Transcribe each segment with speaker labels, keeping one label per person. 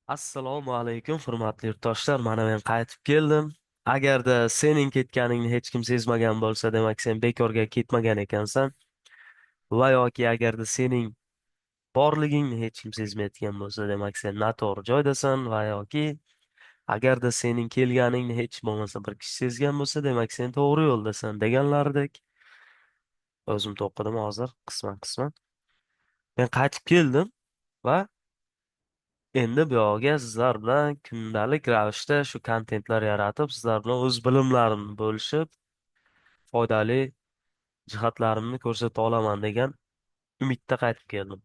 Speaker 1: Assalomu alaykum, hurmatli yurtdoshlar. Mana men qaytib keldim. Agarda sening ketganingni hech kim sezmagan bo'lsa, demak sen bekorga ketmagan ekansan. Va yoki agarda sening borligingni hech kim sezmayotgan bo'lsa, demak sen noto'g'ri joydasan. Va yoki agarda sening kelganingni hech bo'lmasa bir kishi sezgan bo'lsa, demak sen to'g'ri yo'ldasan deganlaridek. O'zim to'qidim hozir qisman qisman. Men qaytib keldim va endi bu yoqga sizlar bilan kundalik ravishda shu kontentlar yaratib, sizlar bilan o'z bilimlarimni bo'lishib, foydali jihatlarimni ko'rsata olaman degan umidda qaytib keldim.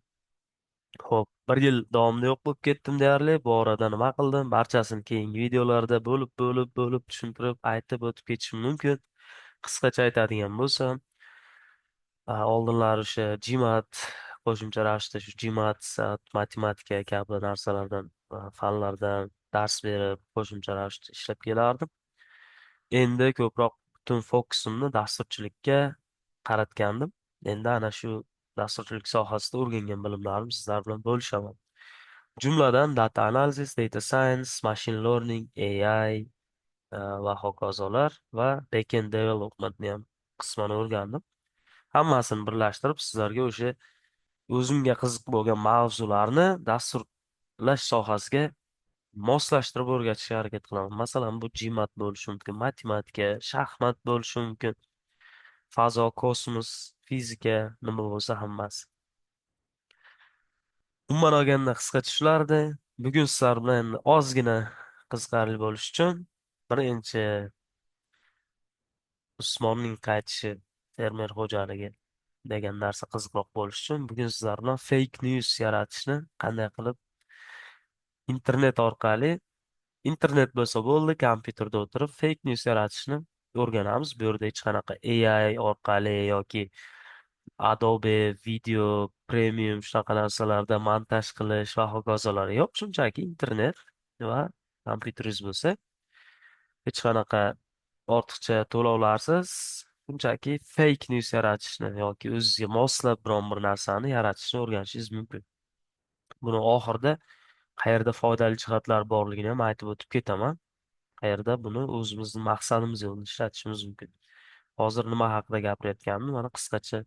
Speaker 1: Xo'p, bir yil davomida yo'q bo'lib ketdim deyarli. Bu orada nima qildim? Barchasini keyingi videolarda bo'lib tushuntirib, aytib o'tib ketishim mumkin. Qisqacha aytadigan bo'lsam, oldinlari o'sha GMAT, qo'shimcha ravishda shu GMAT, matematika kabi narsalardan, fanlardan dars berib, qo'shimcha ravishda ishlab kelardim. Endi ko'proq butun fokusimni dasturchilikka qaratgandim. Endi ana shu dasturchilik sohasida o'rgangan bilimlarimni sizlar bilan bo'lishaman. Jumladan data analysis, data science, machine learning, AI va hokazolar va backend developmentni ham qisman o'rgandim. Hammasini birlashtirib sizlarga o'sha o'zimga qiziq bo'lgan mavzularni dasturlash sohasiga moslashtirib o'rgatishga harakat qilaman. Masalan, bu GMAT bo'lishi mumkin, matematika, shaxmat bo'lishi mumkin, fazo, kosmos, fizika, nima bo'lsa hammasi. Umuman olganda qisqacha shulardi. Bugun sizlar bilan endi ozgina qiziqarli bo'lish uchun birinchi Usmonning qaytishi fermer xo'jaligi degan narsa qiziqroq bo'lishi uchun bugun sizlar bilan fake news yaratishni qanday qilib internet orqali, internet bo'lsa bo'ldi, kompyuterda o'tirib fake news yaratishni o'rganamiz. Bu yerda hech qanaqa AI orqali yoki Adobe Video Premium shunaqa narsalarda montaj qilish va hokazolar yo'q. Shunchaki internet va kompyuteringiz bo'lsa, hech qanaqa ortiqcha to'lovlarsiz shunchaki fake news yaratishni yoki o'zizga moslab biron bir narsani yaratishni o'rganishingiz mumkin. Buni oxirida qayerda foydali jihatlar borligini ham aytib o'tib ketaman. Qayerda buni o'zimizning maqsadimiz yo'lida ishlatishimiz mumkin. Hozir nima haqida gapirayotganimni mana qisqacha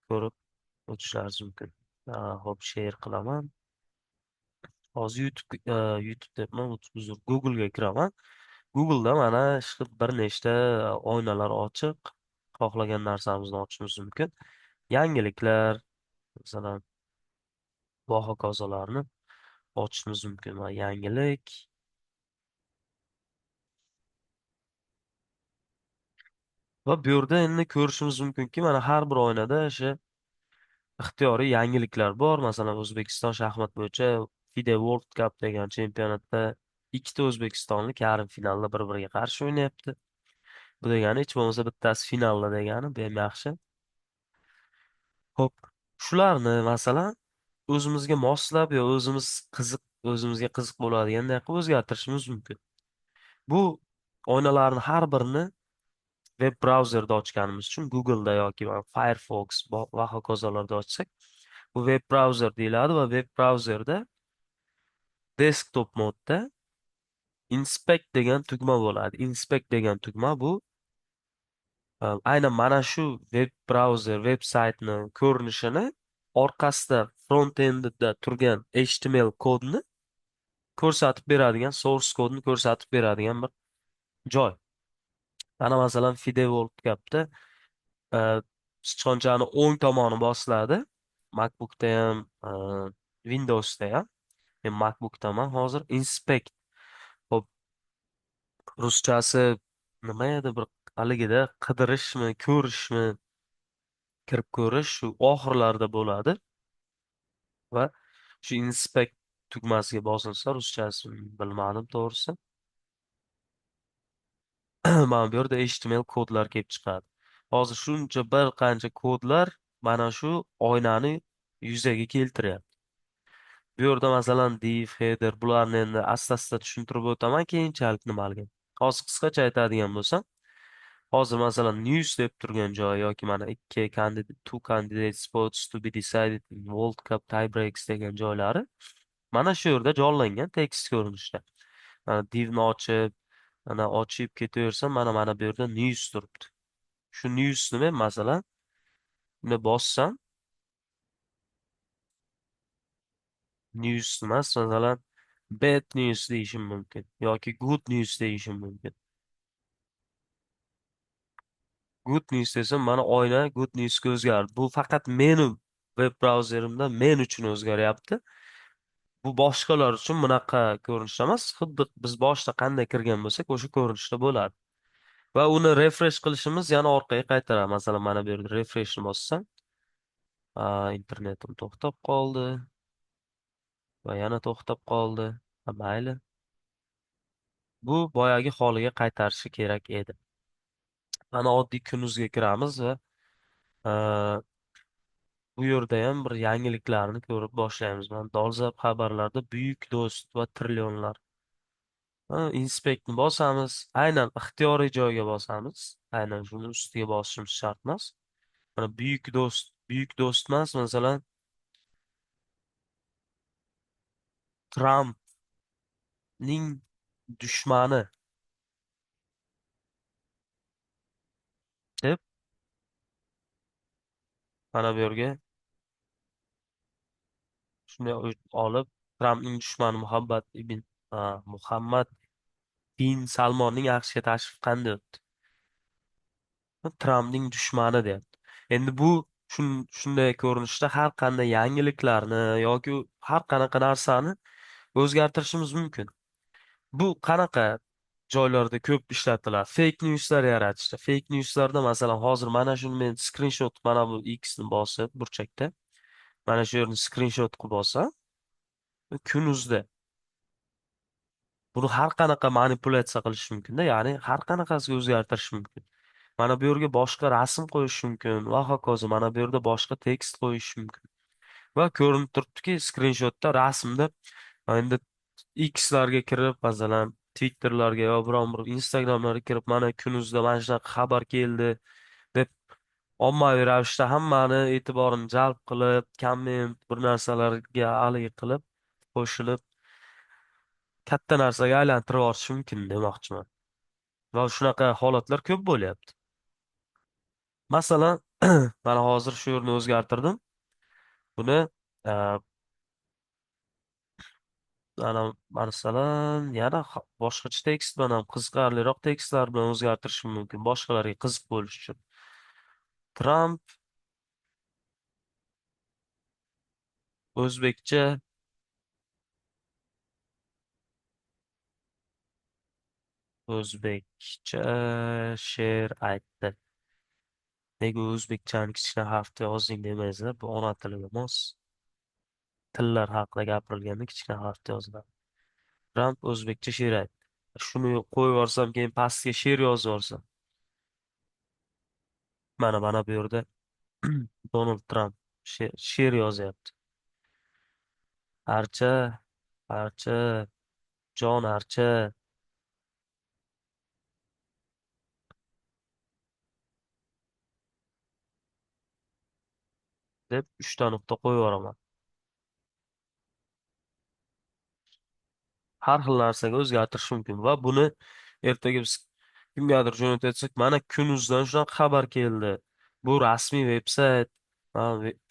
Speaker 1: ko'rib o'tishlaringiz mumkin. Xo'p, share qilaman. Hozir YouTube debman, uzr, Google'ga kiraman. Google'da mana shu bir nechta oynalar ochiq. Xohlagan narsamizni ochishimiz mumkin. Yangiliklar, masalan, va hokazolarni ochishimiz mumkin. Va yangilik. Va bu yerda endi ko'rishimiz mumkinki, mana har bir oynada o'sha ixtiyoriy yangiliklar bor. Masalan, O'zbekiston shaxmat bo'yicha FIDE World Cup degan chempionatda ikkita o'zbekistonlik yarim finalda bir-biriga qarshi o'ynayapti. Bu degani hech bo'lmasa bittasi finalda degani, bu ham yaxshi. Xo'p, shularni masalan o'zimizga moslab yo o'zimizga qiziq bo'ladiganday qilib o'zgartirishimiz mumkin. Bu oynalarni har birini web brauzerda ochganimiz uchun Google'da yoki Firefox va hokazolarda ochsak, bu web brauzer deyiladi va web brauzerda desktop modda inspect degan tugma bo'ladi. Inspect degan tugma bu aynan mana shu web brauzer, web saytni ko'rinishini orqasida front endida turgan HTML kodni ko'rsatib beradigan, source kodni ko'rsatib beradigan bir joy. Mana masalan FIDE World Cup'da sichqonchani o'ng tomoni bosiladi. MacBook'da ham, Windows'da ham. Men MacBook'daman hozir. Inspect. Xo'p, ruschasi nima edi, bir haligida qidirishmi, ko'rishmi, kirib ko'rish shu oxirlarida bo'ladi. Va shu inspect tugmasiga bosilsa, ruschasi bilmadim to'g'risi. Mana bu yerda HTML kodlar kelib chiqadi. Hozir shuncha bir qancha kodlar mana shu oynani yuzaga keltiryapti. Bu yerda masalan div, header, bularni endi asta-asta tushuntirib o'taman keyinchalik nimaligini. Hozir qisqacha aytadigan bo'lsam, hozir masalan news deb turgan joy yoki mana ikki candidate, two candidate spots to be decided in World Cup tie breaks degan joylari Mana shu yerda jonlangan tekst ko'rinishda. Mana divni ochib, mana ochib ketaversam, mana bu yerda news turibdi. Shu newsni men masalan, buni bossam, news emas, masalan, bad news deyishim mumkin yoki good news deyishim mumkin. Good news desam, mana oyna good newsga o'zgardi. Bu faqat meni web brauzerimda men uchun o'zgaryapti. Bu boshqalar uchun bunaqa ko'rinishda emas. Xuddi biz boshida qanday kirgan bo'lsak, o'sha ko'rinishda bo'ladi. Va uni refresh qilishimiz yana orqaga qaytaradi. Masalan, mana bu yerda refreshni bossam, internetim to'xtab qoldi va yana to'xtab qoldi. Ha, mayli. Bu boyagi holiga qaytarishi kerak edi. Mana oddiy kunuzga kiramiz va bu yerda ham bir yangiliklarni ko'rib boshlaymiz. Mana dolzarb xabarlarda buyuk do'st va trillionlar. Ha, inspektni bosamiz. Aynan ixtiyoriy joyga bosamiz. Aynan shuni ustiga bosishimiz shart emas. Mana buyuk do'st, buyuk do'st emas, masalan, Trumpning dushmani deb mana bu yerga shunday olib Trumpning dushmani Muhammad ibn, ha, Muhammad bin Salmonning AQShga tashrifi qanday o'tdi? Trumpning dushmani deyapti. Endi bu shunday ko'rinishda har qanday yangiliklarni yoki har qanaqa narsani o'zgartirishimiz mumkin. Bu qanaqa joylarda ko'p ishlatiladi? Fake newslar yaratishda. Fake newslarda masalan hozir mana shuni men screenshot, mana bu X ni bosib burchakda mana shu yerni screenshot qilib olsam, kunuzda buni har qanaqa manipulyatsiya qilish mumkin-da, ya'ni har qanaqasiga o'zgartirish mumkin. Mana bu yerga boshqa rasm qo'yish mumkin va hokazo. Mana bu yerda boshqa tekst qo'yish mumkin. Va ko'rinib turibdiki, screenshotda rasmda endi Xlarga kirib, masalan, Twitterlarga yo biron bir Instagramlarga kirib, mana kunuzda mana shunaqa xabar keldi deb ommaviy ravishda hammani e'tiborini jalb qilib, komment bir narsalarga haligi qilib, qo'shilib katta narsaga aylantirib yuborish mumkin demoqchiman. Va shunaqa holatlar ko'p bo'lyapti. Masalan, mana hozir shu yerni o'zgartirdim. Buni, ana masalan, yana boshqacha tekst bilan ham qiziqarliroq tekstlar bilan o'zgartirishim mumkin, boshqalarga qiziq bo'lish uchun. Trump o'zbekcha she'r aytdi. Nega o'zbekchani kichkina harfda yozding demaysizlar, bu ona tiliga mos. Tillar haqida gapirilganda kichkina harfda yoziladi. Trump o'zbekcha she'r aytdi. Shuni qo'yib yuborsam, keyin pastga she'r yozib yuborsam. Mana bu yerda Donald Trump she'r yozyapti. Archa, archa, jon archa deb 3 ta nuqta qo'yib yuboraman. Har xil narsaga o'zgartirish mumkin va buni ertaga biz kimgadir jo'natsak, mana kunuzdan shunaqa xabar keldi. Bu rasmiy veb-sayt,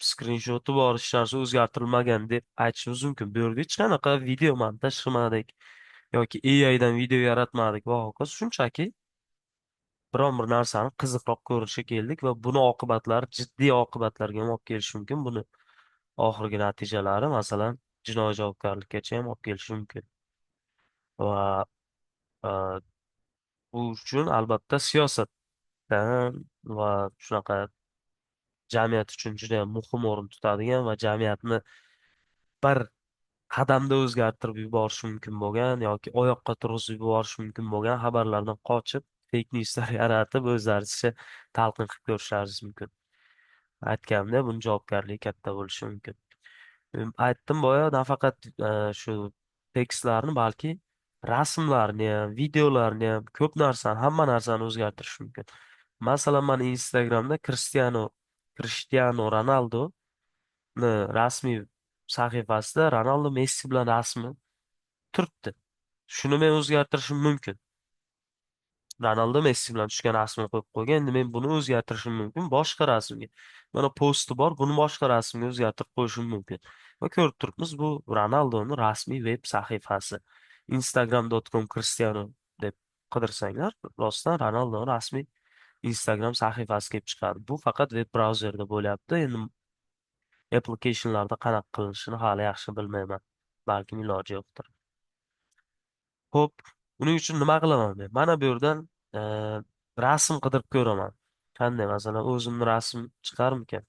Speaker 1: skrinshoti bor, hech narsa o'zgartirilmagan deb aytishimiz mumkin. Bu yerda hech qanaqa video montaj qilmadik yoki AI dan video yaratmadik va hokazo, shunchaki biron bir narsani qiziqroq ko'rinishga keldik va buni oqibatlari jiddiy oqibatlarga ham olib kelishi mumkin. Buni oxirgi natijalari, masalan, jinoiy javobgarlikkacha ham olib kelishi mumkin. Va bu uchun albatta siyosatdan va shunaqa jamiyat uchun juda ham muhim o'rin tutadigan va jamiyatni bir qadamda o'zgartirib yuborishi mumkin bo'lgan yoki oyoqqa turg'izib yuborishi mumkin bo'lgan xabarlardan qochib, fake newslar yaratib, o'zlaricha talqin qilib ko'rishlaringiz mumkin. Aytganimda, buni javobgarligi katta bo'lishi mumkin. Aytdim boya, nafaqat shu tekstlarni, balki rasmlarni ham, videolarni ham, ko'p narsani, hamma narsani o'zgartirish mumkin. Masalan, men Instagramda Cristiano Ronaldo ni rasmiy sahifasida Ronaldo Messi bilan rasmi turibdi. Shuni men o'zgartirishim mumkin. Ronaldo Messi bilan tushgan rasmini qo'yib qo'ygan. Endi men buni o'zgartirishim mumkin boshqa rasmga. Mana posti bor, buni boshqa rasmga o'zgartirib qo'yishim mumkin. Va ko'rib turibmiz, bu Ronaldoning rasmiy veb sahifasi. Instagram.com Cristiano deb qidirsanglar, rostdan Ronaldoning rasmiy Instagram sahifasi kelib chiqadi. Bu faqat web brauzerda bo'lyapti. Endi applicationlarda qanaqa qilinishini hali yaxshi bilmayman. Balkim iloji yo'qdir. Xo'p, uning uchun nima qilaman men? Mana bu yerdan rasm qidirib ko'raman. Qanday, masalan, o'zimni rasm chiqarmikan?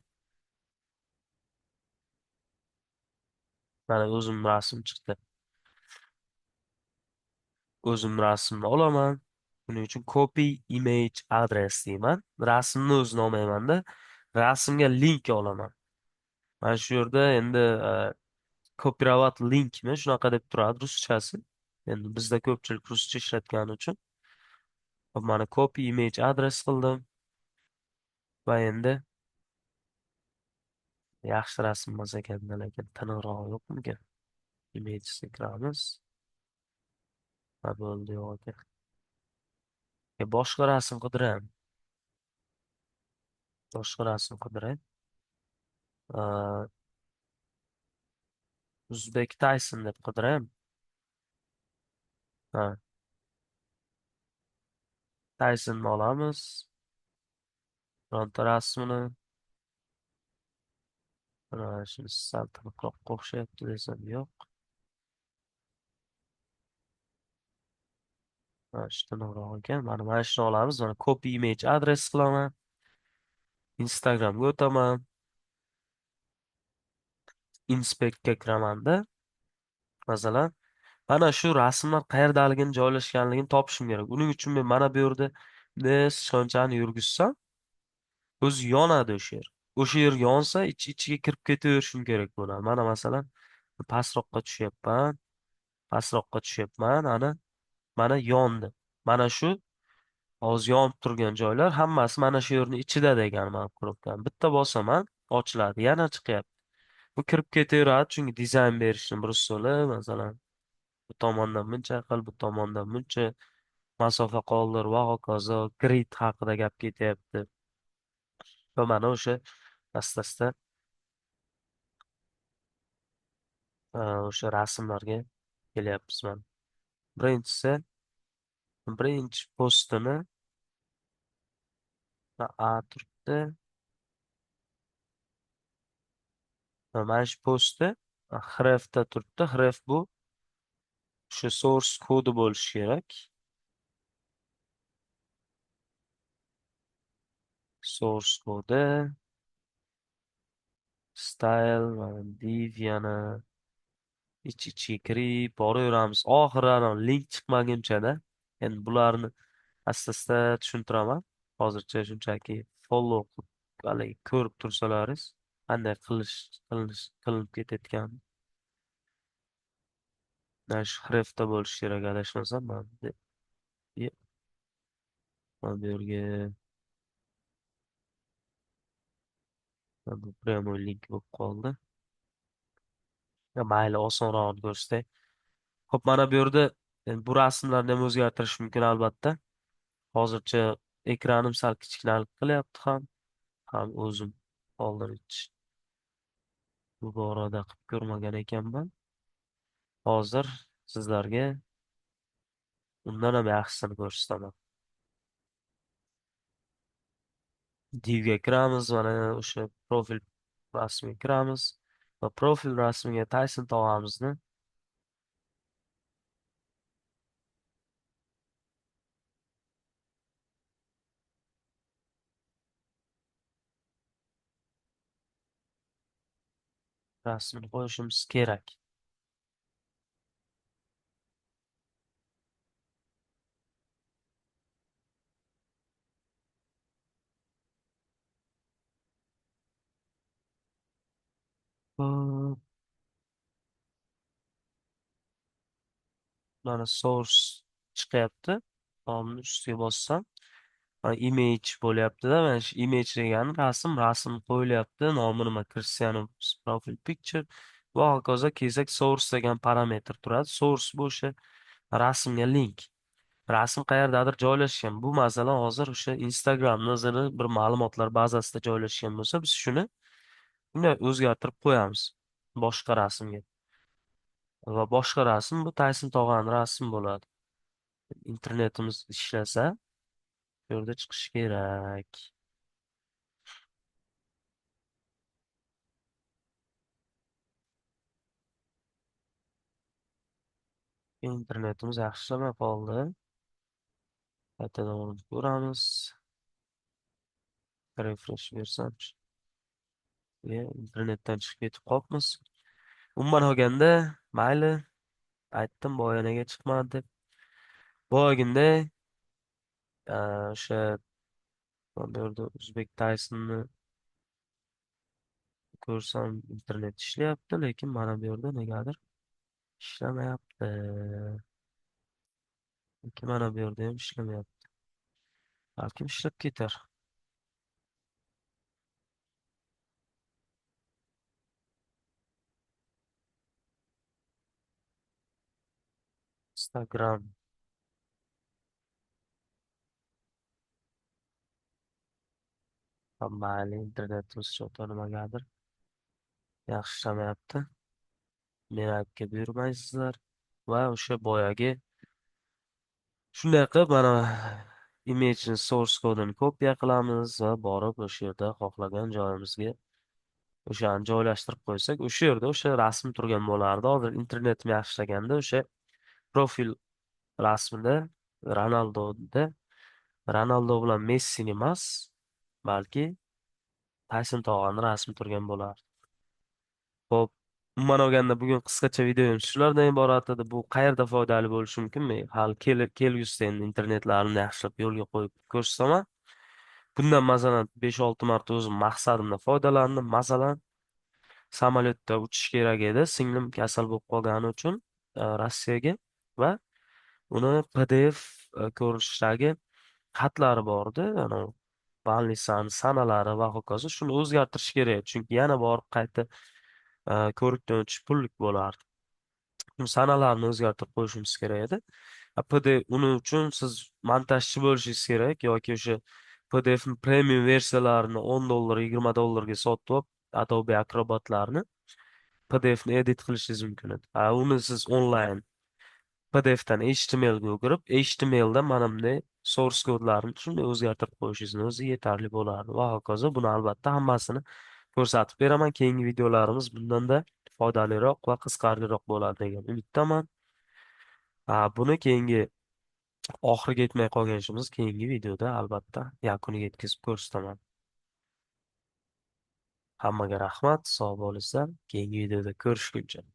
Speaker 1: Mana o'zimni rasm chiqdi. O'zimni rasmni olaman. Buning uchun copy image address deyman. Rasmni o'zini olmaymanda, rasmga link olaman. Mana shu yerda endi copyright linkmi shunaqa deb turadi ruschasi. Endi bizda ko'pchilik ruscha ishlatgani uchun. Hop, mana copy image address qildim. Va endi yaxshi rasm emas ekanda, lekin tiniqroq yo'qmikan? Imagesga kiramiz. Va bo'ldi, yo'q ekan. Boshqa rasm qidiray. Boshqa rasm qidiray. Uzbek Tyson deb qidiray. Ha. Tysonni olamiz. Bironta rasmini. Mana shuni sal tiniqroqqa o'xshayapti desam yo'q. Mana shu tiniqroq ekan. Mana shuni olamiz. Mana copy image address qilaman. Instagramga o'taman. Inspectga kiramanda. Masalan, mana shu rasmlar qayerdaligini, joylashganligini topishim kerak. Uning uchun men mana bu yerda sichqonchani yurgizsam, o'zi yonadi o'sha yer. O'sha yer yonsa, ichiga kirib ketaverishim kerak bo'ladi. Mana masalan, pastroqqa tushyapman. Pastroqqa tushyapman. Ana, mana yondi. Mana shu hozir yonib turgan joylar hammasi mana shu yerning ichida degan mana knopkani. Bitta bosaman, ochiladi, yana chiqyapti. Bu kirib ketaveradi, chunki dizayn berishni bir usuli, masalan, bu tomondan buncha qil, bu tomondan buncha masofa qoldir va hokazo, grid haqida gap ketyapti. Va mana o'sha asta-asta o'sha rasmlarga kelyapmiz mana. Birinchisi, birinchi postini A turibdi. Va mana shu postni hrefda turibdi. Href bu shu source kodi bo'lishi kerak. Source kodi style mana div yana ich-ichiga kirib boraveramiz. Oxiri ana link chiqmagunchada. Endi bularni asta-asta tushuntiraman. Hozircha shunchaki follow qilib, haligi ko'rib tursalaringiz qanday qilinib ketayotganini. Mana shu hrefda bo'lishi kerak adashmasam. Mana bu yerga mana bu прямой link bo'lib qoldi. Ya, mayli, osonrog'ini ko'rsatay. Xo'p, mana bu yerda endi bu rasmlarni ham o'zgartirish mumkin albatta. Hozircha ekranim sal kichkinalik qilyapti ham, ham o'zim oldin hech bu borada qilib ko'rmagan ekanman. Hozir sizlarga undan ham yaxshisini ko'rsataman. Divga kiramiz, mana o'sha profil rasmiga kiramiz va profil rasmiga Tyson tog'amizni rasmini qo'yishimiz kerak. Hop. Mana source chiqyapti. Nomni ustiga bossam, mana image bo'lyapti-da. Mana shu image degani rasm, rasm qo'yilyapti. Nomi nima? Cristiano profile picture. Va hokazo kelsak, source degan parametr turadi. Source bu o'sha rasmga link. Rasm qayerdadir joylashgan. Bu masalan hozir o'sha Instagramni o'zini bir ma'lumotlar bazasida joylashgan bo'lsa, biz shuni bunday o'zgartirib qo'yamiz boshqa rasmga. Va boshqa rasm bu Tayson tog'ani rasmi bo'ladi. Internetimiz ishlasa, bu yerda chiqishi kerak. Internetimiz yaxshi ishlamay qoldi. Qaytadan urinib ko'ramiz. Refresh bersamchi. Internetdan chiqib ketib qolibmiz. Umuman olganda, mayli, aytdim boya nega chiqmadi deb. Boyagina o'sha bu yerda O'zbek Tysonni ko'rsam internet ishlayapti, lekin mana bu yerda negadir ishlamayapti. Lekin mana bu yerda ham ishlamayapti. Balkim ishlab ketar. Instagram. Mayli, internetimiz cho'ta nimagadir yaxshi ishlamayapti. Meni aybga buyurmaysizlar. Va o'sha boyagi shunday qilib mana image source kodini kopiya qilamiz va borib o'sha yerda xohlagan joyimizga o'shani joylashtirib qo'ysak, o'sha yerda o'sha rasm turgan bo'lardi. Hozir internetim yaxshi ishlaganda o'sha profil rasmida Ronaldo bilan Messini emas, balki Tayson tog'ani rasmi turgan bo'lardi. Xo'p, umuman olganda bugun qisqacha videomiz shulardan iborat edi. Bu qayerda foydali bo'lishi mumkin? Men hali kelgusida endi internetlarimni yaxshilab yo'lga qo'yib ko'rsataman. Bundan masalan 5-6 marta o'zim maqsadimda foydalandim. Masalan, samolyotda uchish kerak edi. Singlim kasal bo'lib qolgani uchun Rossiyaga va uni PDF ko'rinishidagi xatlari bor edi. Ana banlisan sanalari va hokazo, shuni o'zgartirish kerak. Chunki yana borib qayta ko'rikdan o'tish pullik bo'lardi. Sanalarni o'zgartirib qo'yishimiz kerak edi. PDF uning uchun siz montajchi bo'lishingiz kerak yoki o'sha PDF premium versiyalarini o'n dollar, yigirma dollarga sotib olib, Adobe Acrobatlarni PDF ni edit qilishingiz mumkin edi. Uni siz onlayn PDF dan HTML ga o'girib, HTML da mana bunday source kodlarni shunday o'zgartirib qo'yishingizni o'zi yetarli bo'lardi va hokazo. Buni albatta hammasini ko'rsatib beraman. Keyingi videolarimiz bundan-da foydaliroq va qiziqarliroq bo'ladi degan umiddaman. Buni keyingi oxiriga yetmay qolgan ishimiz keyingi videoda albatta yakuniga yetkazib ko'rsataman. Hammaga rahmat, sog' bo'linglar. Keyingi videoda ko'rishguncha.